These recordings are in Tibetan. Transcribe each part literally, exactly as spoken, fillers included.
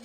མ་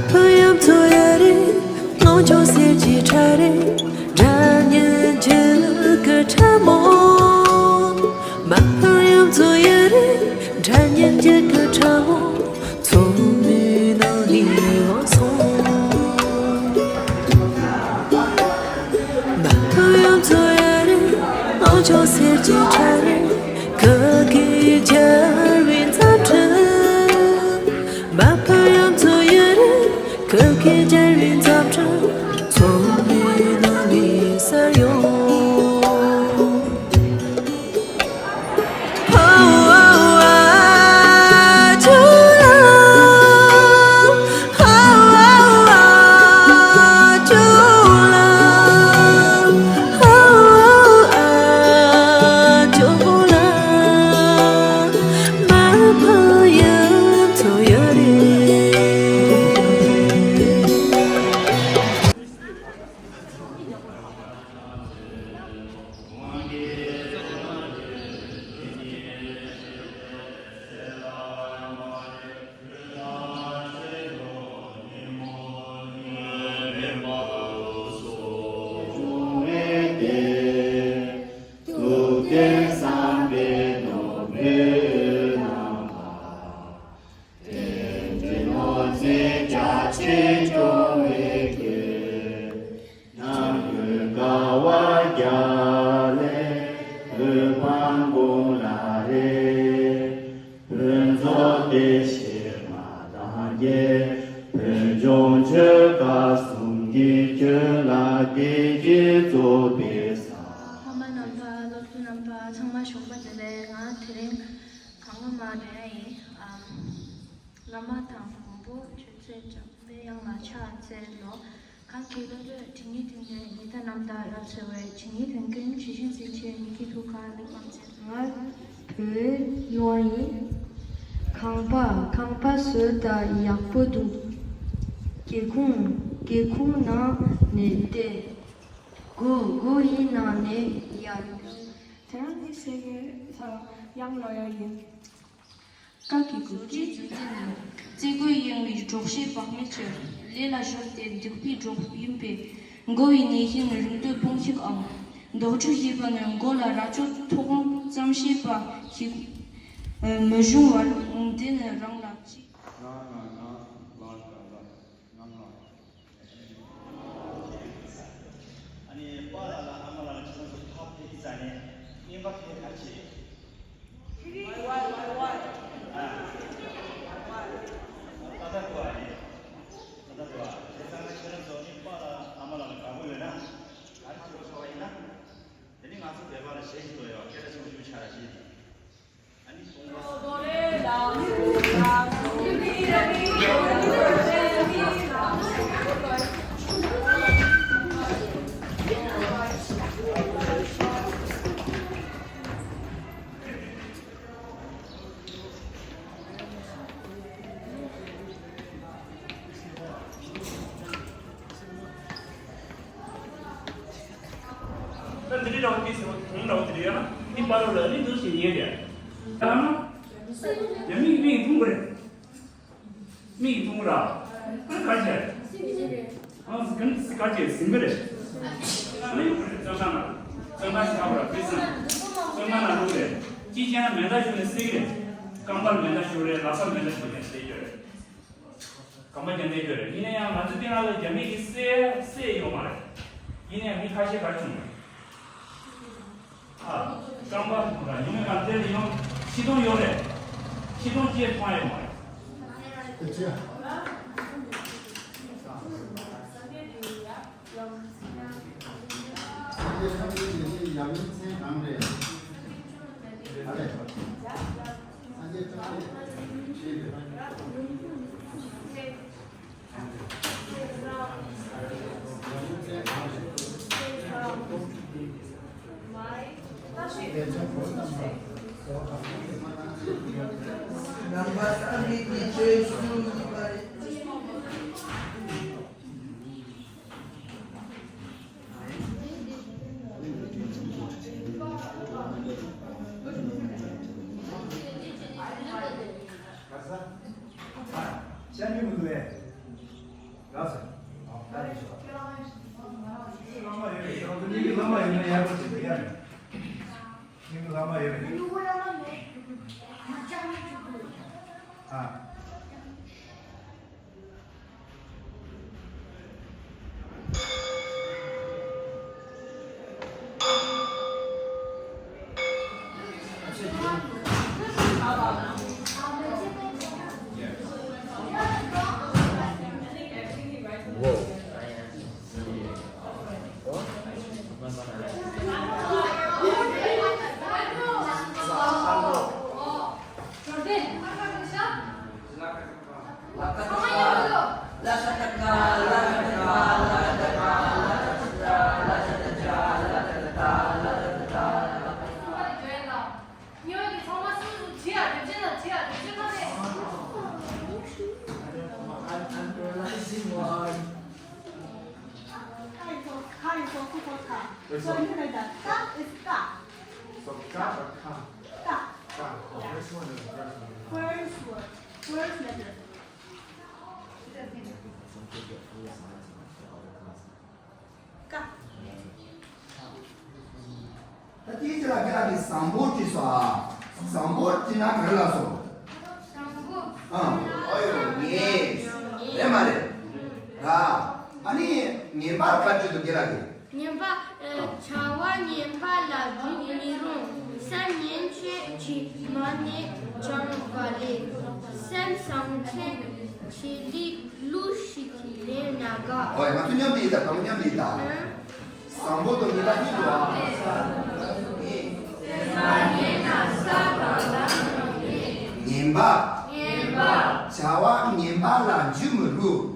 ཕམ་ཡུམ་ཚོ་ཡོད་རེད། རྣམ་འབྱོར་གསེར་གྱི་ཁྲ་རེད། སྒྲ་སྙན་འགྱུར་གྱི་ཁྲ་མོ། མ་ཕམ་ཡུམ་ཚོ་ཡོད་རེད། སྒྲ་སྙན་འགྱུར་གྱི་ཁྲ་མོ། མཚོ་མོའི་ནང་ནས་འོང་སོང་། མ་ཕམ་ཡུམ་ཚོ་ཡོད་རེད། རྣམ་འབྱོར་གསེར་གྱི་ཁྲ་རེད། སྐབས་ཀྱིས་སྦྱར་བའི་འཚམས་འདྲི། མ་ཕམ་ཡུམ་ཚོ་ཡོད་རེད། སྐབས་ཀྱིས་སྦྱར་བའི་འཚམས་འདྲི། མཚོ་མོའི་ནང་ནས་གསར་ཡོང་། ཐུབ་བསྟན་བསམ་པའི་ནོར་བུས་བསྣམས་པ། དེང་འདིར་ནོར་རྫས་རྒྱ་ཆེར་འགྲོ་བའི་དགོས། ཉམས་རྒུད་དཀའ་བ་རྒྱལ་ལས་འོད་དཔག་དགུང་ལ་རེག་ཕུན་ཚོགས་བདེ་གཤེགས་མ་དང་བཅས། བོད་ལྗོངས་ཆོལ་ཁ་གསུམ་གྱི་སྤྱི་ལ་བདེ་སྐྱིད་སྩོལ་བའི་ས། ཕ་མ་རྣམ་པ། སློབ་ཕྲུག་རྣམ་པ་ཚང་མ་ཞོགས་པ་བདེ་ལེགས། ང་དེ་རིང་གངས་ལྷ་མ་འགྲོ་ཡ་ཡིན། ཨམ། བླ་མ་དང་མགོན་པོ་ཆོས་སྲས་འཇམ་དཔལ་དབྱངས་ལ་ཕྱག་འཚལ་ལོ། གང་གི་བློ་གྲོས་དྲི་ངད་དྲི་ངད་ཉི་ཟླ་རྣམ་དག་རབ་གསལ་བའི། ཇི་སྙེད་དོན་ཀུན་ཇི་བཞིན་གཟིགས་ཕྱིར་ཉིད་ཀྱི་ཐུགས་ཀར་ལེགས་པར་མཛད། ང་བོད་ནོར་ཡིན། ཁང་པ་ཁང་པ་བཟོས་ད་ཡག་པོ་འདུག་སྒེའུ་ཁུང་སྒེའུ་ཁུང་ནང་ནས་བལྟས། སྒོ་སྒོ་ཡི་ནང་ནས་ཡར། དེ་རིང་འདི་སེ་གེ་ས་ཡང་ལོ་ཡ་ཡིན། བཀའ་བརྒྱུད་ཀྱི་རྗེ་བཙུན་ནི། བརྩེ་དགུའི་གཡེང་བའི་འབྲོག་ཤེས་བག་མེད་ཚོས་ལས་ལ་གཞོལ་ཏེ་སྡིག་པའི་གྲོགས་ཡིན་པས། མགོ་བའི་ནད་ཡིན་རིང་སྟོད་དཔུང་ཤུགས་ཨང་། དོགས་གཅོད་བྱས་པ་ནི་མགོ་ལ་རྭ་ཅོ་ཐོགས་ཙམ་བྱས་པ་ཞིག་མི་འབྱུང་བར། དེ་ནི་རང་ལ་ཅི། ང་ང་ང་ལ་ལ་ལ་ང་ང་། ཨ་ནི་པཱ་ལགས་ལ་ཨ་མ་ལགས་ལ་ཁྱེད་རང་ཚོ་ཕར་ཕེབས་ཙ་ནས་རྔན་པ་ཕེབས་ག་བྱེད། ཨ། ད་ལྟ་དུ་ཨ་ནི། ད་ལྟ་དུ་ཨ། དེ་ཙང་ཁྱེད་རང་ཚོ་ནི་པཱ་ལགས་ཨ་མ་ལགས་ལ་དགའ་པོ་ཡོད་ན། ག་རེ་ཁྱེད་རང་ཚོ་བ་ཡིན་ན། དེ་ནི་ང་ཚོ་བོད་པ་ལ་གཞས་ཤིག་བཏོན་ཡོད་པ་སྐད་གྲགས་ཆེན་པོ་ཞིག་ཆགས་ར་ཞིག་ད་འདི་འདྲ་འདྲ་བོ་དེ་ཟེར་བ་གོང་འདྲ་བོ་དེ་འདྲ་ཡོད་ན་འདི་པར་རོ་ལ་ནི་འདུག་ཞེས་ཉན་རེད། ད་ན་ཡ་མིག་མིག་མཐོང་གི་རེད། མིག་མཐོང་གི་ར། ཨ་ག་བྱས། ཨ་ག་ནི་ག་བྱས་ཟིན་གི་རེད། ཨ་ནི་བཙོན་ཁང་ན་བཙོན་ཁང་ཞིག་ཧ་གོ་ར་པི་རི་སན། བཙོན་ཁང་ན་བླུགས་རེད། ཅི་བྱས་ན་མེ་མདའ་གཞུས་ནས་བསད་གི་རེད། རྐང་པར་མེ་མདའ་གཞུ་རེད། ལག་པར་མེ་མདའ་གཞུ་རེད་ཟེར་གྱི་རེད། གོམ་པ་རྒྱག་འདོད་ཡོད་རེད། ཡིན་ན་ཡང་ང་ཚོ་སྟེང་ལ་རྒྱ་མི་གིས་བསད་བསད་ཡོད་མ་རེད། ཡིན་ན་ཡང་མི་ཁ་ཤས་ག་རེ་བྱུང་རེད། ཨ། རྐང་པ་ཉུང་མེད་གང་དེ་ལ་ཡོང་ཤི་སྟོང་ཡོད་རེད། ཤི་སྟོང་ཅིག་མཐོང་ཡོད་མ་རེད། སངས་རྒྱས་བཅོམ་ལྡན་འདས་ཀྱི་ཡབ་མེས་མཚན་གང་རེད། ཨ་ལས། སངས་རྒྱས་བཅོམ་ལྡན་འདས་ཀྱི་ཡབ་མེས་མཚན་གང་རེད། So you read that. Ka is ka. So ka or ka? Ka. Ka. Oh, first one is the first one. First word. First letter. Ka. ད་དེའི་ཚེ་ལ་དགེ་ལགས་ཀྱིས་བཟང་པོ་བྲིས་སོ། ཨ། བཟང་པོ་བྲིས་ན་ག་རེ་ལབ་སོང་། བཟང་པོ། ཨ། ཨོ་ཡོ། ངེས། རེད་མ་རེད། ར། ཨ་ནི་ངན་པ་ག་བྲིས་འདུག་དགེ་ལགས་ཀྱིས། ངན་པ། ཨ། བྱ་བ་ངན་པ་ལ་འཇུག་མི་རུང་། སེམས་ཉེན་ཆེ་ཆེ་མ་ནས་སྦྱངས་པ་ལས། སེམས་བཟང་ཆེ་ཆེ་ལས་ཀླུ་ཞིག་ལས་ན་དགའ། ཨོ་ཡ། ང་ཚོ་མཉམ་དུ་ཡིན་ད། དང་པོ་མཉམ་དུ་ཡིན་ད། ཨ། བཟང་པོ་དང་ངན་པ་གཉིས་འདུག་ཨ། ངན་པ། བྱ་བ་ངན་པ་ལ་འཇུག་མི་རུང་།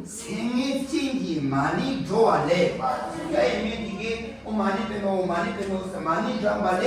སེམས་ངན་ཅན་གྱིས་མ་ཎི་བགྲོ་བ་ལས། ཡ་ཡིན་མིན་དེ་གའི་ཨོཾ་མ་ཎི་པདྨེ་ཧཱུྃ། མ་ཎི་པདྨེ་ཧཱུྃ། མ་ཎི་བགྲངས་པ་ལས།